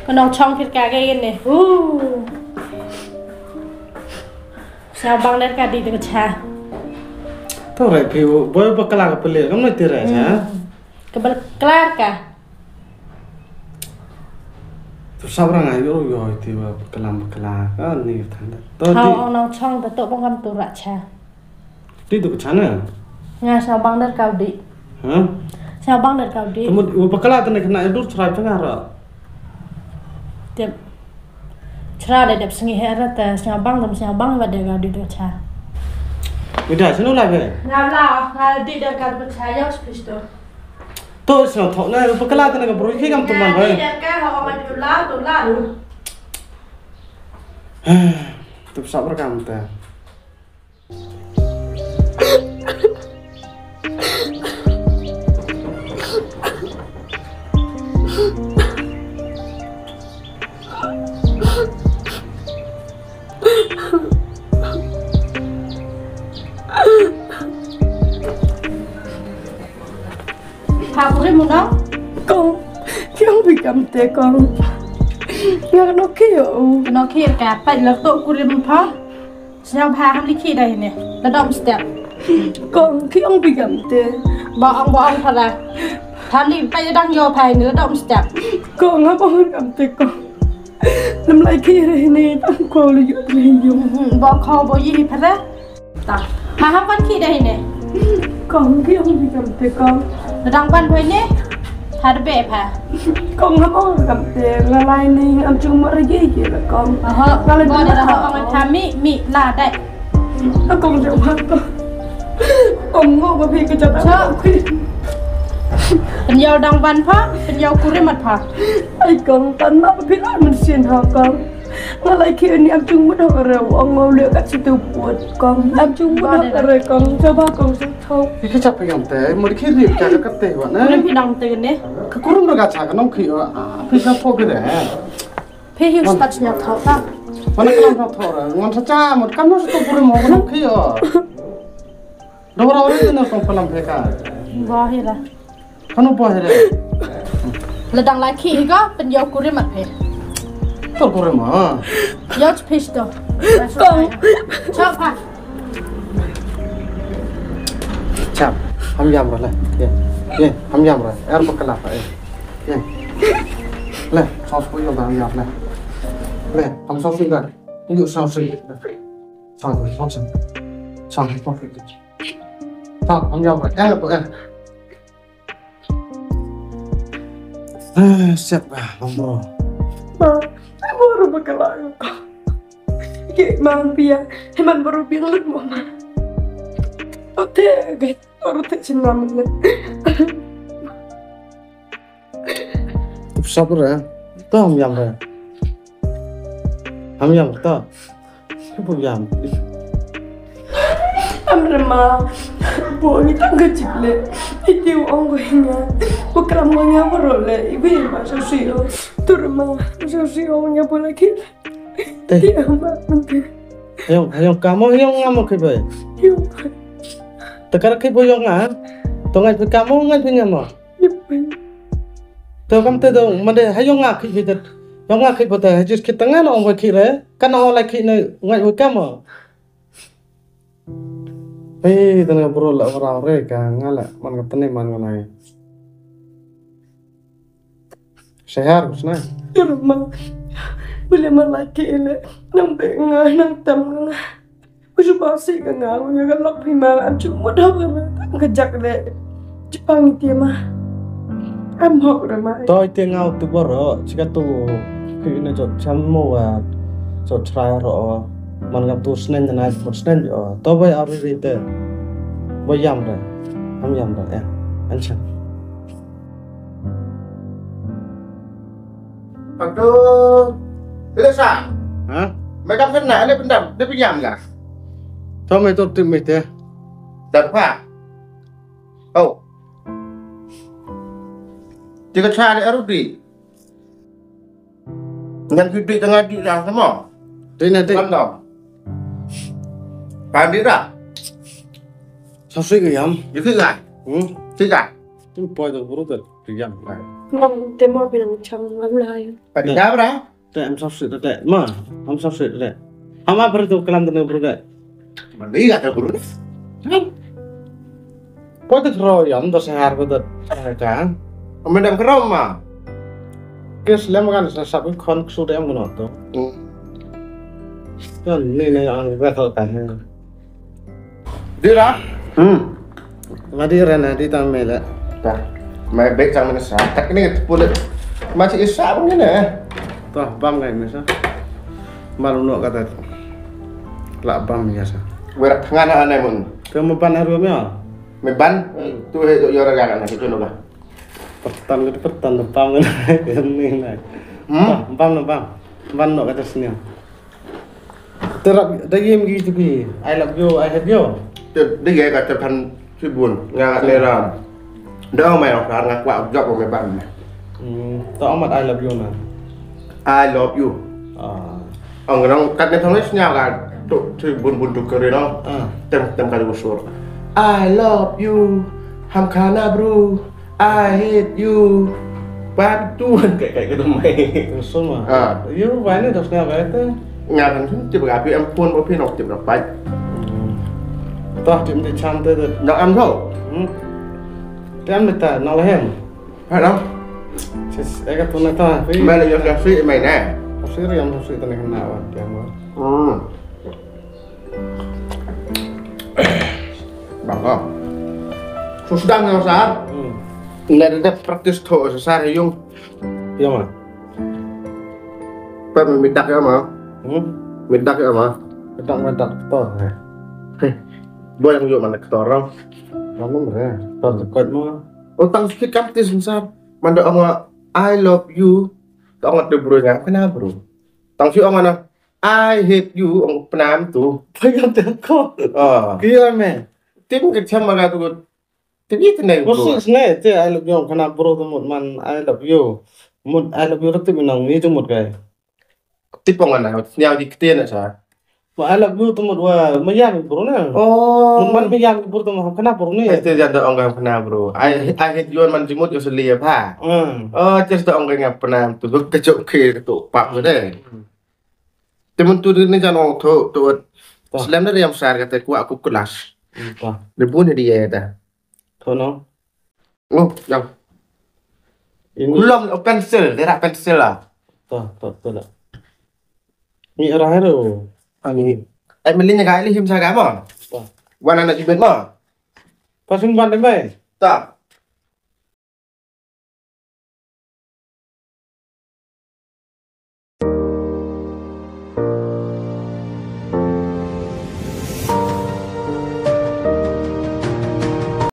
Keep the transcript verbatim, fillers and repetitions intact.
Ka nongchong phi ka ge ne. Uh. Sngewbang der ka dih da ka cha. To re phi u, boi bakla ka pele, kam no ti re cha. Hmm. Ka bakla ka. To sab rang ai yo yo ti wa bakla bakla ka ni thang da. To hau di. Ong nongchong da to bang kam tu ra cha. Dih tu ka cha ne? Nga sngewbang der ka u dih. Ha? Sngewbang der ka u dih. Te mut u bakla te ne kena dur chrai pynga ra. Tip. Chrai le dep sngi he ra te sngewbang te sngewbang ba der ka u dih tu ka cha. Ida sino la be? Nga la, nga dih der ka u dih tu ka cha yo spis tu. To sngewthoh ne u bakla te ne ka bru ki kam tu man ba. Nga dih der ka ha ma tu la tu la tu. Tup sabar kam te. Pha kurim u dang? Kong, ki ong bi kam te kong. Nga no ki yo u. No ki ka pat lar to kurim pha. Sñiaw bha ham li khi dei ne. La dom step. Kong, ki ong bi kam te. Ba ong ba ong pha la. Tha li pa dang yo pha ne la dom step. Kong, ha ba ong kam te kong. Lam lai khi dei ne tang ko li yo dei yo. Ba ko ba yi pha la. Ta. Ha ha pan khi dei ne. Kong, ki ong bi kam te kong. La dang pan pha ne. Tha de be pha. Kong, ha ba ong kam te la lai ne am chung ma re ye ye la kong. Aha. Ka la ba dei la ha ba ong tha mi mi la dei. Ka kong jong ha kong. Kong ngo ba phi ka jong ha kong. Pynyaw dang ban pha, pynyaw kurim mat pha. Ai kong pan ma ba phi la mun sin ha kong. Nga lai khi ni am chung mut ha re ong ngo le ka situ put kong. Am chung mut ha re kong. Coba kong sing thong. Ki ka chap yang te, mo ki ri ka ka te wa na. Kurim phi dang te ne. Ka kurim ka cha ka nong khi wa. Phi ka pho ki re. Phi hi start sñiaw thaw ta. Mana ka lam thaw thaw ra. Ngan sa cha mut kam no sa tu puri mo ngan khi o. Dora ora tu na kong palam phe ka. Ba hi ra. Kano ba hi ra. La dang lai khi ka pynyaw kurim mat phe. To kurim ma. Yaw phi to. Kong. Cha pha. Chap, ham yam ra le. Ye. Ye, ham yam ra. Er bakla pa, ye. Ye. Le, sauce ko yo ham yam le. Le, ham sauce ni ga. Ni sauce ni. Sauce, sauce. Sauce, sauce. Chap, ham yam ra. Er ko er. Ah, siap ah, bro. Ma, baru bakla ko. Ke mang pia, heman baru biang lut mo ma. Ote, guys. Ora te chin nam le. Tup sap re. To ham yam re. Ham yam to. Tup yam. Am re ma. Bo ni tang ka chik le. Iti ong ko hinga. Bo kram ko nya bo ro le. Ibi ma so si o. Tu re ma. So si o nya bo la ki. Te. Ti am ba. Hayong, hayong kamo, hayong ngamo kai bai. Te kara kai bai yong nga. To ngai bai kamo, ngai bai ngamo. To kam te do, mande hayong nga kai bai te. Yong nga kai bai te, hajis kita nga no bai kai re. Kana o lai kai ne ngai bai kamo. Hei, tene bro la orang re ka nga la man ka tene man ka nai. Shahar, usna. Yur ma. Bile ma la ki ile. Nang be nga, nang tam nga. Usu ba si ka nga, nga ka lok phi ma, am chu mut ha ka, ka jak le. Chipang ti ma. Am hok re ma. Toi te nga tu bor, chika tu, ki na jot cham mo wa, jot chrai ro. Man nga tu snen na, mut snen yo. To bai ari ri te. Bai yam re. Am yam re, ya. An chan. Patu. Ile sa. Ha? Mai dam kena, ile pendam, ile penyam ka. To mai to tim mai te. Dar pa. Oh. Tiga sa ile arudi. Ngan phi dih tengah dih dah sama. Dih na dih. Kan dah. Kan dih dah. Sa sui ke yam. Dih ke gai. Hmm. Sui gai. Tim poi to buru te. Phi ïam. Mom, te mo phi nang chang ngan lai. Phi ïam ra? Te, em sap sit te. Ma, em sap sit te. Hama beri tu kelam tene beri te. Mandi kata beri. Ko te kro ïam da sehar ko te ka. Amendam kro ma. Kes lem kan sa sap kon su te em kono to. Hmm. Kan ni ne ang betul kan. Dira? Hmm. Ma dira na di tang mele. Ta. Mai bek tang mele sa. Tak ni pule. Masih isa pun ni. Ta bam ngai mesa. Malu no kata. La bam ya sa. Werak ngana anai mun. Te mo ban haru me. Me ban? Tu he yo raga na situ no ba. Pertan ke pertan bam ngana. Ni nai. Hmm? Ta bam no bam. Ban no kata sini. Terap da yem gi tu gi. I love you, I hate you. Te de ge ka te phan sibun nga ne ra. Da mai ra nga kwa jok me ban. Hmm, ta amat I love you na. I love you. Ah. Ong rong kat ne thong snya ka tu sibun bun tu kere no. Ah. Tem tem ka du sur. I love you. Ham khana bro. I hate you. Bantu kan kayak kayak gitu mai. Terus semua. Ah. You mana terus nggak apa itu? Ngaran tu tiap kali ampun tapi nok tiap dapat. Toh tim di chante tu. Nak am tau. Hmm. Tiap minta nak lahem. Halo. Sis, eka tu nak tau. Mana yang kasih main eh? Kasih yang kasih tu nak nak awak yang. Hmm. Bang ko. Susdang nga sar. Hmm. Nga da practice tho sa sar yung. Ïa ma. Pa mi dak ïa ma. Hmm? Mi dak ïa ma. Dak mi dak to. Heh. Boy yang yo mana ketor. Kamu mre. To kot mo. Utang sikit kam tis sar. Manda ong I love you. Tong tu bro nga kena bro. Tang si ong ana. I hate you ong pnam tu. Pagam te ko. Ah. Kiya me. Tim ke chama ga tu. Tim itu ne. Ko su ne te I love you ong kana bro tu mut man I love you. Mut I love you tu minang ni tu mut kai. Tip ong ana. Sniaw di kete na sa. Ma I love you tu mut wa mayam bro na. Oh. Mut man mayam bro tu mut kana bro ni. Este janda ong kana bro. I I hate you man jimut yo seli ya pha. Hmm. Oh, just ong kana pnam tu. Kejok ke tu pap ko deh. Te mun tu ni jan ong tho tho. Slem na riam sar kata kuak ku kelas. Tho. Dia pun dia ada. Tho no. Oh, jam. Ini. Kulom pencil, dia pencil lah. Tho tho tho lah. Ni arah hero. Ani. Eh, melinya kali him saga mo. Tho. Wana na jibet mo. Pasung ban deh mai. Tho.